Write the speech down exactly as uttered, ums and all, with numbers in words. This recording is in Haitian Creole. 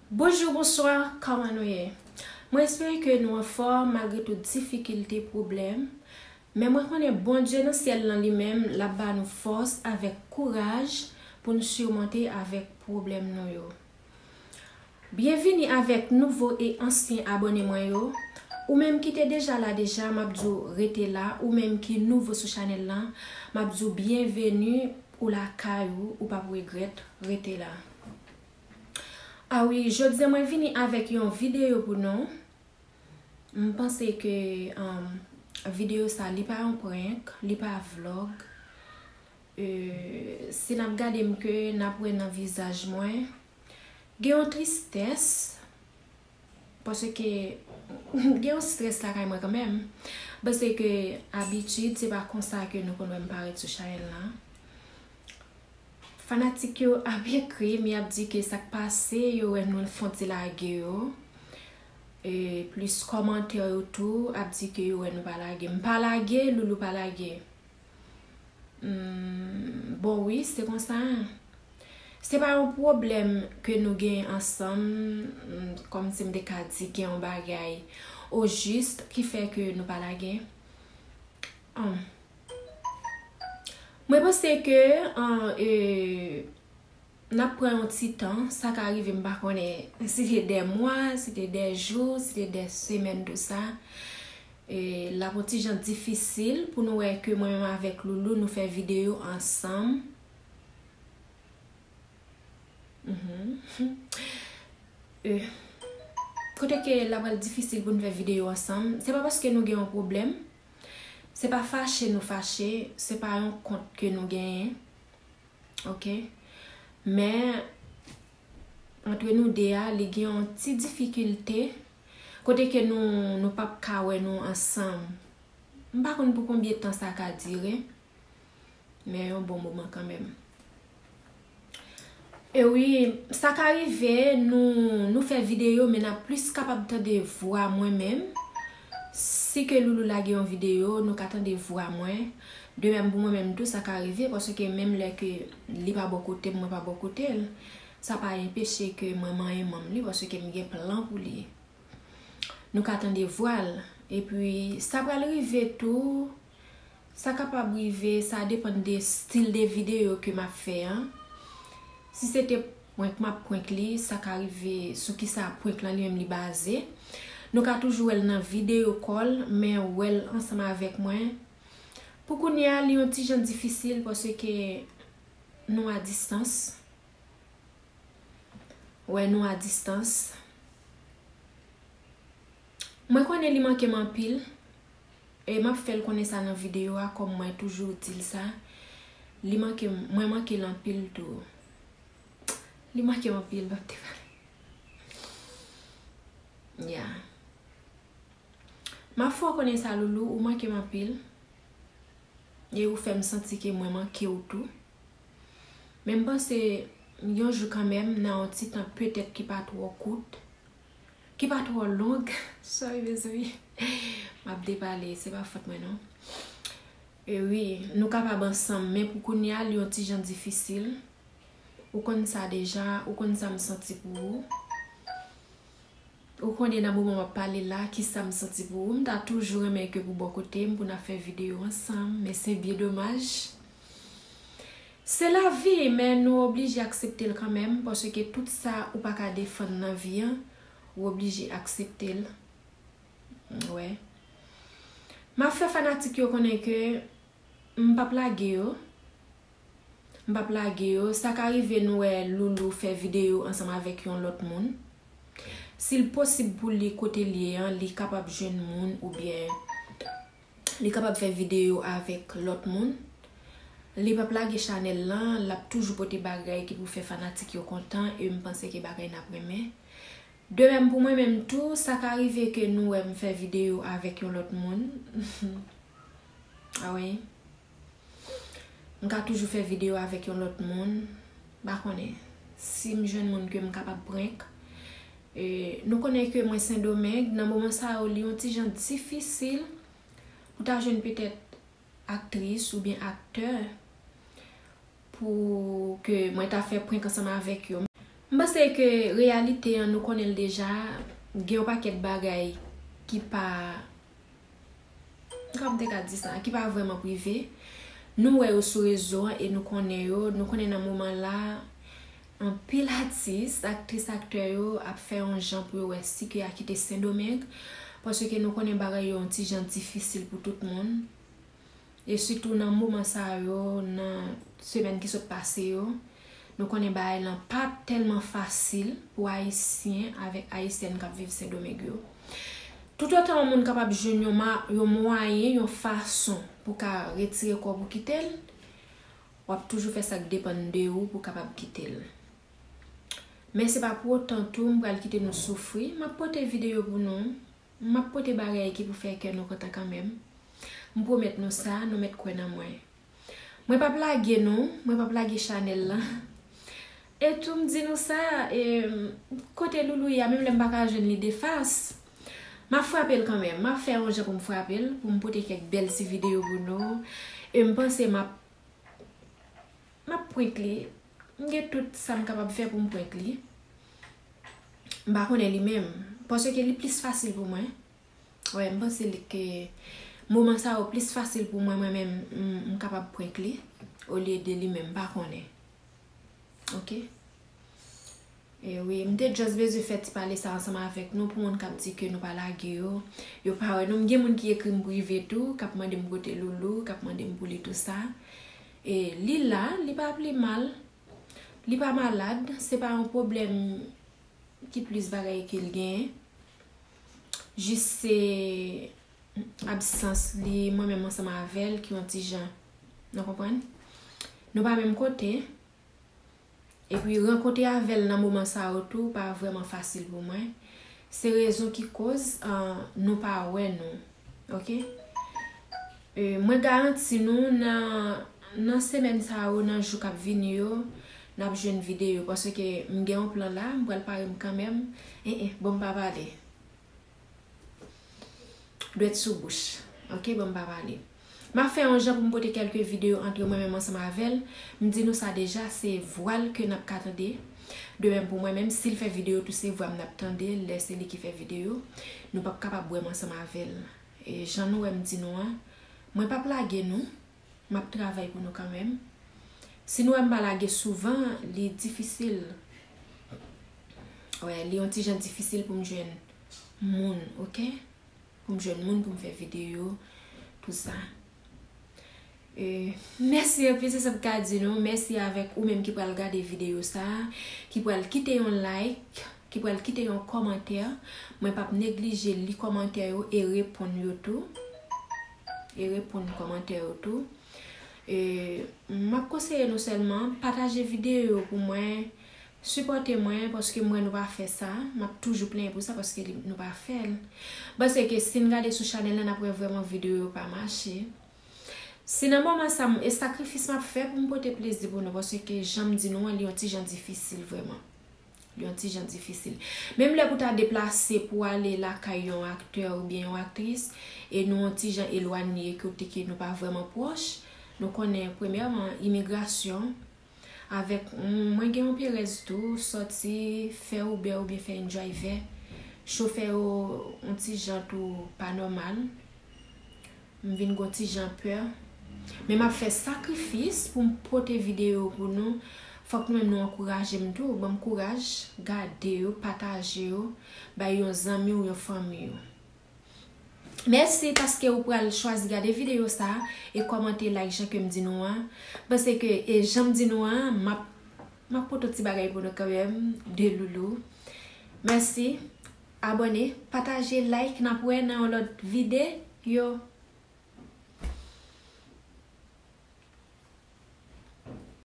Bonjou, bonswa, kòman nou ye? Mwen espere ke nou anfòm malgre tout difikilte, pwoblèm. Men mwen konnen Bondye nan syèl lan li menm, l ap ba nou fòs avèk kouraj pou n sirmonte avèk pwoblèm nou yo. Byenvini avèk nouvo e ansyen abòne mwen yo. Ou menm ki te deja la deja, m ap di w rete la. Ou menm ki nouvo sou chanèl lan, m ap di w byenveni, ou lakay ou, ou p ap regrèt, rete la. A wi, jodi a mwen vini avèk yon videyo pou nou. M panse ke, um, videyo sa, li pa yon prank, li pa vlog. E, si n ap gade m ke n ap wè nan vizaj mwen, gen yon tristès, paske gen yon strès lakay mwen kanmenm. Paske abitid, se pa konsa ke nou konn wè m parèt sou chanèl lan. Fanatik yo ap ekri m, y ap di ke sa k pase, yo wè nou fon ti lage yo. E plis kòmantè yo tou ap di ke yo wè nou pa lage. M pa lage, Loulou pa lage. Hmm, bon, wi, se konsa. Se pa yon pwoblèm ke nou gen ansanm, hmm, kòmsi m te ka di gen yon bagay ojis ki fè ke nou pa lage. Hmm. Mwen panse ke, an, e, n ap pran yon ti tan, sa ka rive, m pa konnen si se dè mwa, si se dè jou, si se dè semèn, tou sa. E, l ap yon ti jan difisil pou nou wè ke mwen menm avèk Loulou, nou fè videyo ansanm. Mhm. E, kote ke l ap pral difisil pou n fè videyo ansanm, se pa paske nou gen yon pwoblèm, se pa fache nou fache, se pa yon kont ke nou genyen. Ok? Men, antre nou de a, li gen yon ti difikilte, kote ke nou, nou p ap ka wè nou ansanm. M pa konn pou konbyen tan sa ka dire, men yon bon moman kanmenm. E wi, sa ka rive, nou, nou fè videyo, men n ap plis kapab tande vwa mwen menm. Si ke Loulou lage yon videyo, nou ka tande vwa mwen. De menm pou mwen menm tou, sa ka rive, paske menm lè ke li pa bò kote m, mwen pa bò kote l, sa pa enpeche ke mwen manyen manm li, paske m gen plan pou li. Nou ka tande vwa l. Epi, sa pral rive tou, sa kapab rive, sa depann de stil de videyo ke m ap fè an. Si se te prank m ap prank li, sa ka rive sou kisa prank lan li menm li baze. Nou ka toujou wè l nan videyo call, men wè l ansanm avèk mwen. Pou kounye a, li yon ti jan difisil paske nou a distans. Wè, nou a distans. Mwen konnen li manke m anpil. E m ap fè l konnen sa nan videyo a, kòm mwen toujou di l sa. Li manke m, mwen manke l anpil tou. Li manke m anpil, m ap te pale. Ya. M ap fè w konnen sa, Loulou, ou manke m anpil. E ou fè m santi ke mwen manke w tou. Men m panse yon jou kanmenm, nan yon ti tan petèt ki pa twò kout, ki pa twò long. Sorry, mezanmi. M ap depale, se pa fòt mwen, non. E wi, nou kapab ansanm, men pou kounye a, li yon ti jan difisil. Ou konn sa deja, ou konn sa m santi pou ou. Ou konnen nan moman m ap pale la, kisa m santi pou ou. M ta toujou renmen ke pou bò kote m, pou n ap fè videyo ansanm, men se byen domaj. Se lavi, men nou oblije aksepte l kanmenm, paske tout sa ou pa ka defann nan vi an, ou oblije aksepte l. Wè. M ap fè fanatik yo konnen ke m p ap lage yo. M p ap lage yo. Sa ka rive nou wè Loulou fè videyo ansanm avèk yon lòt moun. Si l posib pou li kote l ye an, li kapab jwenn moun oubyen li kapab fè videyo avèk lòt moun. Li p ap lage chanèl lan, l ap toujou pote bagay ki pou fè fanatik yo kontan e m panse ke bagay n ap renmen. De menm pou mwen menm tou, sa ka rive ke nou wè m fè videyo avèk yon lòt moun. A wi. M ka toujou fè videyo avèk yon lòt moun. M pa konnen si m jwenn moun ke m kapab prank. E, nou konnen ke mwen Sendomeng, nan moman sa yo, li yon ti jan difisil pou ta jwenn petèt aktris oubyen aktè pou ke mwen ta fè prank ansanm avèk yo. M panse ke reyalite an, nou konnen l deja, gen yon pakèt bagay ki pa, kòman m te ka di sa, ki pa vrèman prive. Nou wè yo sou rezo an e nou konnen yo. Nou konnen nan moman la, anpil atis, aktris, aktè yo ap fè yon jan pou yo wè si ke y a kite Sendomeng, paske nou konnen bagay yo yon ti jan difisil pou tout moun. E sitou nan moman sa yo, nan semèn ki sot pase yo, nou konnen bagay lan pa tèlman fasil pou Ayisyen avèk Ayisyèn k ap viv Sendomeng yo. Toutotan yon moun kapab jwenn yon ma-, yon mwayen, yon fason pou ka retire kò w pou kite l, w ap toujou fè sa k depann de ou pou w kapab kite l. Men se pa pou otan tou m pral kite nou soufri. M ap pote videyo pou nou. M ap pote bagay ki pou fè kè nou kontan kanmenm. M pwomèt nou sa, nou mèt kwè nan mwen. Mwen p ap lage nou, mwen p ap lage chanèl lan. E tou m di nou sa, e, kote Loulou ye a, menm lè m pa ka jwenn li de fas, m ap frape l kanmenm. M ap fè yon jan pou m frape l, pou m pote kèk bèl ti videyo pou nou. E m panse m ap M ap prank li. M gen tout sa m kapab fè pou m prank li. M pa konnen li menm. Paske li plis fasil pou mwen. Wè, m panse li ke moman sa yo plis fasil pou mwen, mwen menm, m, m kapab prank li. Olye de li menm, m pa konnen. Oke? E wi, m te just bezwen fè ti pale sa ansanm avèk nou pou moun k ap di ke nou pa lage yo. Yo pa wè nou. M gen moun ki ekri m prive tou, k ap mande m kote Loulou, k ap mande m pou li tou sa. E li la, li pa pi mal. Li pa malad, se pa yon pwoblèm ki plis bagay ke l genyen. Jis se absans li, mwen menm ansanm avè l, ki yon ti jan. Nou konprann? Nou pa menm kote. Epi rankontre avè l nan moman sa yo tou pa vrèman fasil pou mwen. Se rezon ki koz, ah, nou pa wè nou. Oke? E, mwen garanti nou nan, nan semèn sa yo, nan jou k ap vini yo, n ap jwenn videyo. Paske m gen yon plan la, m pral pare m kanmenm. En, en, bon, m pa pale. Dwèt sou bouch. Oke, bon, m pa pale. M ap fè yon jan pou m pote kèlke videyo antre mwen menm ansanm avè l. M di nou sa deja, se vwa l ke n ap ka tande. De menm pou mwen menm, si l fè videyo tou, se vwa m n ap tande, lè se li ki fè videyo. Nou p ap kapab wè m ansanm avè l. E jan nou wè m di nou an, mwen p ap lage nou. M ap travay pou nou kanmenm. Si nou wè m pa lage souvan, li difisil. Wè, li yon ti jan difisil pou m jwenn moun, oke? Pou m jwenn moun, pou m fè videyo, tou sa. E, mèsi anpil, se sa m ka di nou. Mèsi avèk ou menm ki pral gade videyo sa, ki pral kite yon like, ki pral kite yon kòmantè. Mwen p ap neglije li kòmantè yo e reponn yo tou. E reponn kòmantè yo tou. E, m ap konseye nou sèlman, pataje videyo yo pou mwen, sipòte mwen, paske m wè nou pa fè sa. M ap toujou plenyen pou sa, paske li, nou pa fè l. M panse ke si n gade sou chanèl la, n ap wè vrèman videyo yo pa mache. Si nan moman sa, m, e sakrifis m ap fè pou m pote plezi pou nou, paske jan m di nou an, li yon ti jan difisil vrèman. Li yon ti jan difisil. Menm lè pou ta deplase pou ale lakay yon aktè oubyen yon aktris, e nou yon ti jan elwanye kote ke nou pa vrèman pwòch, nou konnen, premyèman, imigrasyon, avèk, m, mwen gen yon perèz tou, sòti, fè Uber oubyen fè InDriver, chofè yo yon ti jan tou pa nòmal. M vin gon ti jan pè. Men m ap fè sakrifis pou m pote videyo pou nou. Fòk nou menm nou ankouraje m tou. Ban m kouraj, gade yo, pataje yo, bay yon zanmi w, yon fanmi w. Mèsi paske ou pral chwazi gade videyo sa e kòmante, like jan ke m di nou an. M panse ke, e jan m di nou an, m ap, m ap pote ti bagay pou nou kanmenm, de Loulou. Mèsi. Abòne, pataje, like, n ap wè nan yon lòt videyo.